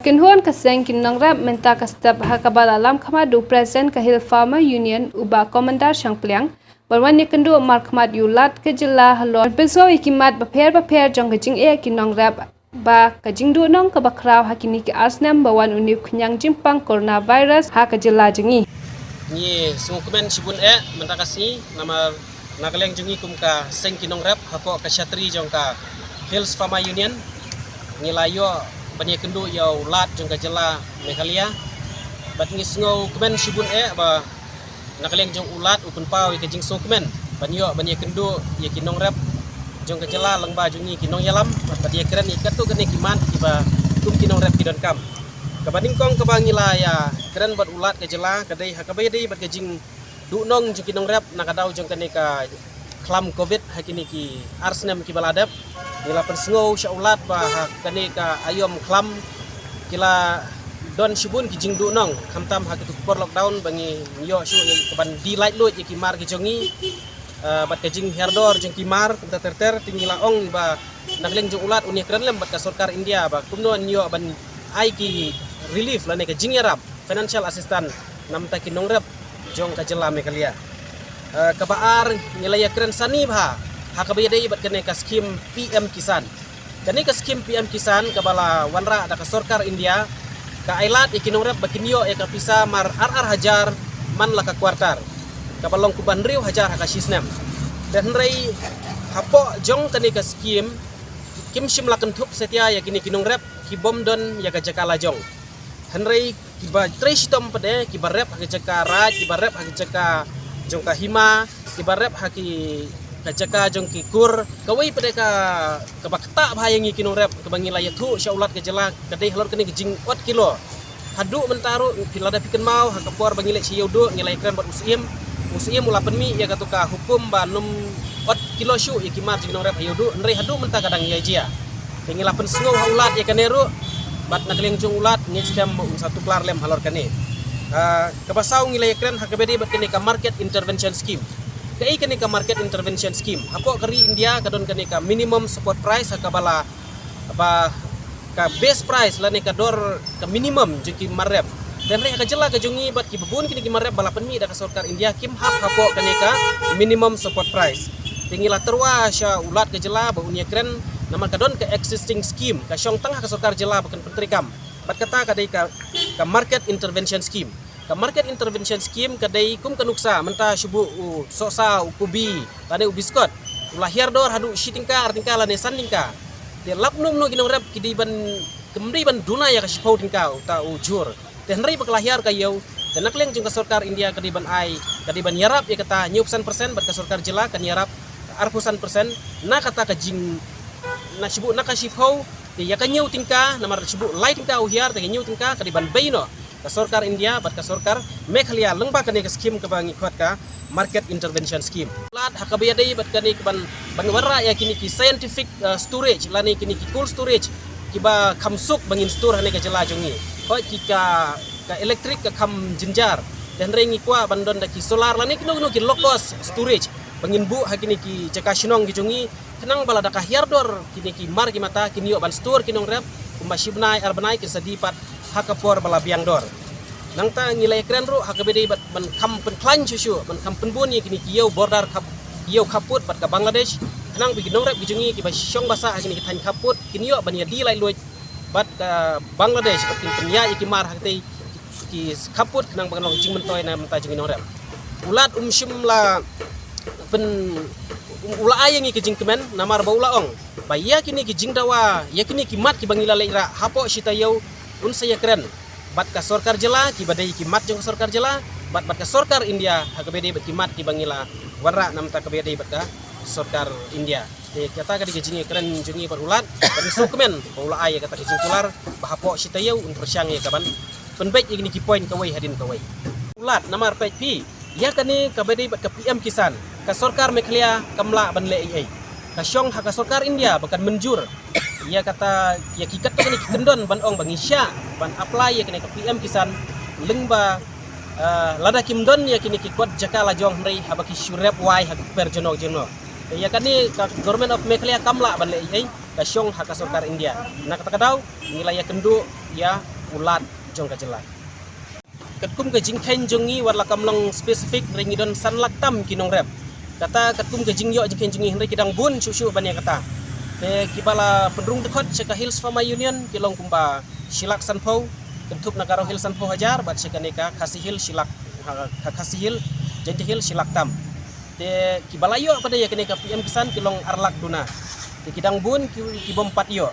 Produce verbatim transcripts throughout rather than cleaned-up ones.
Kynhun ka seng ki nongrep mynta ka step ha kaba la lam khmat da u President ka Hill Farmer Union u Bah Commander Shangpliang ban wan ïakynduh markhmat ïa u Lat ka jylla halor ban pynsngew ïa ki mat bapher bapher jong ka jingeh ki nongrep ba ka jingduhnong kaba khraw ha kine ki ar snem ba wan une u khñiang jingpang coronavirus ha ka jylla jong ngi. Ngi sngewkmen shibun eh mynta ka sngi namar na ka liang jong ngi kum ka seng ki nongrep hapoh ka shatri jong ka Hills Farmer Union ngi la ïoh ban ïakynduh ïa u Lat jong ka jylla Meghalaya. Bad ngi sngewkmen shibun eh ba na ka liang jong u Lat u pynpaw ïa ka jingsngewkmen ban ïoh ban ïakynduh ïa ki nongrep jong ka jylla lyngba jong ngi ki nongïalam bad ban ïakren ïa katto katne ki mat kiba kum ki nongrep ki donkam. Kaba nyngkong kaba ngi la ïakren bad u Lat ka jylla ka dei ha kaba ïadei bad ka jingduhnong jong ki nongrep na ka daw jong kane ka khlam covid ha kine ki ar snem kiba la dep. Ngi la pynsngew sha u Lat ba ha kane ka aïom khlam ki la don shibun ki jingduhnong khamtam ha katu ka por lockdown ba ngi ïoh shuh ïa ka ban die laitluid ïa ki mar ki jong ngi. Eh, bad ka jinghiar dor jong ki mar kumta ter ter te ngi la ong ba na ka liang jong u Lat un ïakren lem bad ka sorkar India ba kumno yn ïoh ban ai ki relief lane ka jingïarap financial assistance na bynta ki nongrep jong ka jylla Meghalaya. Eh, kaba ar ngi la ïakren sani bha ha kaba ïadei bad kane ka skim P M Kisan. Kane ka skim P M Kisan kaba la wanrah da ka sorkar India ka ai lad ïa ki nongrep ba kin ïoh ïa ka pisa mar ar ar hajar man la ka quarter kaba long kumba hynriew hajar ha ka shisnem. Te hynrei hapoh jong kane ka skim kim shym la kynthup satia ïa kine ki nongrep ki bym don ïa ka jaka la jong. Hynrei kiba trei shitom pat eh, kiba rep ha ka jaka raid, kiba rep ha ka jaka jong ka hima, kiba rep ha ki ka jaka jong ki kur. Kawei pat eh ka kaba ktah bha ïa ngi ki nongrep kaba ngi la ïathuh sha u Lat ka jylla ka dei halor kane ka jingot kilo. Haduh mynta ruh phi lada phi kynmaw ha ka por ba ngi leit sha Ïewduh ngi la ïakren bad u Syiem. U Syiem u la pynmih ïa katu ka hukum ba nym ot kilo shuh ïa ki mar jong ki nongrep ha Ïewduh, hynrei haduh mynta ka dang ïa jia. Te ngi la pynsngew ha u Lat ïa kane ruh bad na ka liang jong u Lat ngi skhem ba un sa tuklar lem halor kane. Ah, kaba saw ngi la ïakren ha kaba dei bad kane ka market intervention scheme. Kaei kane ka market intervention scheme? Hapoh ka ri India ka don kane ka minimum support price ha kaba la ba ka base price lane ka dor ka minimum jong ki mar rep. Te hynrei ha ka jylla ka jong ngi bad kiba bun kine ki mar rep ba la pynmih da ka sorkar India kim hap hapoh kane ka minimum support price. Te ngi la tyrwa sha u Lat ka jylla ba un ïakren namar ka don ka existing scheme ka shong tang ha ka sorkar jylla ba kan pyntreikam. Bad kata ka dei ka, ka market intervention scheme. Ka market intervention scheme ka dei kum ka nuksa mynta shu buh u sohsa, u kubi lane u biskot. U la hiar dor haduh shi tyngka, ar tyngka lane san tyngka. Te lap kumno kumno ki nongrep ki dei ban, kim dei ban duna ïa ka shiphew tyngka uta u jhur. Te hynrei ba ka la hiar ka ïew, te na ka liang jong ka sorkar India ka dei ban ai, ka dei ban ïarap ïa kata hynñiewphew san percent bad ka sorkar jylla kan ïarap arphew san percent na kata ka jing, na shu buh na ka shiphew, te ïa ka hynñiew tyngka namar shu buh lai tyngka u hiar, te ka hynñiew tyngka ka dei ban bei noh ka sorkar India bad ka sorkar Meghalaya lyngba kane ka skim kaba ngi khot ka market intervention scheme. Lad ha kaba ïadei bad kane ka ban, ban wanrah ïa kine ki scientific, uh, storage lane kine ki cold storage kiba kham suk ba ngin store hane ka jylla jong ngi. Hoi ki ka, ka electric ka kham jynjar. Te hynrei ngi kwah ban don da ki solar lane kino kino ki low cost storage ba ngin buh ha kine ki jaka shnong ki jong ngi. Khnang ba lada ka hiar dor kine ki mar ki mata kin ïoh ban store ki nongrep kumba shi bnai ar bnai kin sa die pat ha ka por ba la biang dor. Nangta ngi la ïakren ruh ha kaba dei bad ban kham pynkhlaiñ shuh shuh ban kham pynbun ïa kine ki ïew border khap, ïew khappud bad ka Bangladesh. Khnang ba ki nongrep ki jong ngi kiba shong ba sah ha kine ki thaiñ khappud kin ïoh ban ïa die laitluid bad ka Bangladesh bad kin pynïaid ïa ki mar ha katei ki khappud khnang ba kan long jingmyntoi na bynta jong ki nongrep. U Lat um shym la pyn, u la ai ïa ngi ka jingkmen namar ba u la ong ba ïa kine ki jingdawa ïa kine ki mat kiba ngi la leit rah hapoh shi taïew un sa ïakren bad ka sorkar jylla kiba dei ki mat jong ka sorkar jylla bad, bad ka sorkar India ha kaba dei bad ki mat kiba ngi la wanrah na bynta kaba dei bad ka sorkar India. Te kata ka dei ka jingïakren jong ngi bad u Lat, ka dei sngewkmen ba u la ai ïa kata ka jingkular ba hapoh shi taïew un pyrshang ïa ka ban pynbeit ïa kine ki point kawei hadien kawei. U Lat namar peit phi ïa kane kaba dei bad ka P M Kisan ka sorkar Meghalaya kam lah ban leh ei ei. Ka shong ha ka sorkar India ba kan mynjur ïa kata ïa ki katto katne ki kyndon ban ong ba ngi shah ban apply ïa kane ka P M Kisan lyngba, eh, lada kim don ïa kine ki kot jaka la jong hynrei haba ki shu rep wai ha ki per jong no jong no. Ïa kane ka Government of Meghalaya kam lah ban leh ei ei, ka shong ha ka sorkar India. Na kata ka daw ngi la ïakynduh ïa u Lat jong ka jylla. Katkum ka jingkheiñ jong ngi wat la kam long specific, hynrei ngi don san lak tam ki nongrep. Kata katkum ka jingïoh jingkheiñ jong ngi, hynrei ki dang bun shuh shuh ban ïa kata. Te kiba la pynrung dkhot sha ka Hills Farmer Union ki long kumba shi lak sanphew, kynthup na ka Garo Hills sanphew hajar, bad sha kane ka Khasi Hills shi lak, ha, ka Khasi Hills, Jaintia Hills shi lak tam. Te kiba la ïoh pat ïa kane ka P M Kisan ki long ar lak duna. Te ki dang bun ki, ki bym pat ïoh.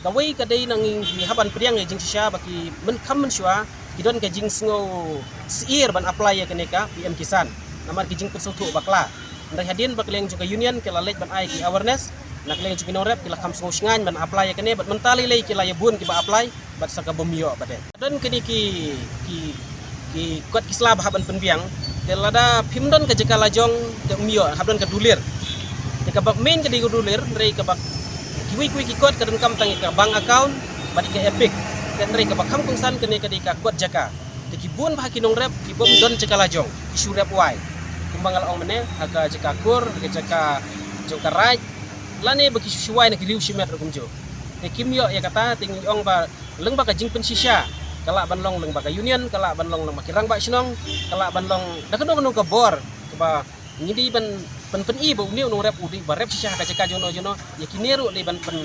Kawei ka dei na ngi, ngi hap ban pdiang ïa jingshisha ba ki mynkham mynshuwa ki don ka jingsngew syier ban apply ïa kane ka P M Kisan. Namar ki jingpynsngewthuh bakla. Hynrei hadien ba ka liang jong ka union ka la leit ban ai ki awareness, na ka liang jong ki nongrep ki la kham sngew shngaiñ ban apply ïa kane, bad mynta lei lei ki la ïa bun kiba apply bad sa ka bym ïoh bad eh. Don kine ki, ki, ki kot ki sla ba hap ban pynbiang. Te lada phim don ka jaka la jong, te ym ïoh, hap don ka dulir. Te kaba main ka dei ka dulir, hynrei kaba kiwei kiwei ki kot ka donkam tang ïa ka bank account bad ïa ka EPIC. Te hynrei kaba kham kongsan kane ka dei ka kot jaka. Te ki bun bha ki nongrep ki bym don jaka la jong, ki shu rep wai. Kumba nga la ong mynne, ha ka jaka kur, ha ka jaka jong ka raid, lane ba ki shu wai na ki riew shimet ruh kumjuh. Te kim ïoh ïa kata, te ngi ong ba lyngba ka jingpynshisha, ka lah ban long lyngba ka union, ka lah ban long lyngba ki rangbah shnong, ka lah ban long da kano kano ka bor kaba ngi dei ban pyn, pyni ba une u nongrep u dei ba rep shisha ha ka jaka jong no jong no, ïa kine ruh dei ban pyn,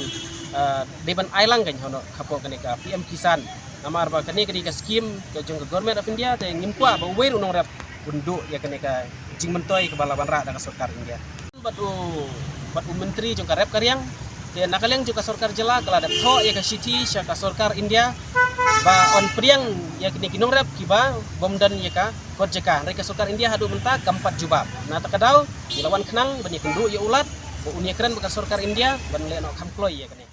ah, dei ban ai lang kan ha no, hapoh kane ka P M Kisan. Namar ba kane ka dei ka skim ka jong ka Government of India, te ngim kwah ba uwei ruh u nongrep un duh ïa kane ka jingmyntoi kaba la wanrah da ka sorkar India. Bad u, bad u myntri jong ka rep ka riang, te na ka liang jong ka sorkar jylla ka la dep thoh ïa ka shithi sha ka sorkar India ba yn pdiang ïa kine ki nongrep kiba bym don ïa ka kot jaka. Hynrei ka sorkar India haduh mynta kam pat jubab. Na kata ka daw ngi la wan khnang ban ïakynduh ïa u Lat ba un ïakren bad ka sorkar India ban leh noh kham kloi ïa kane.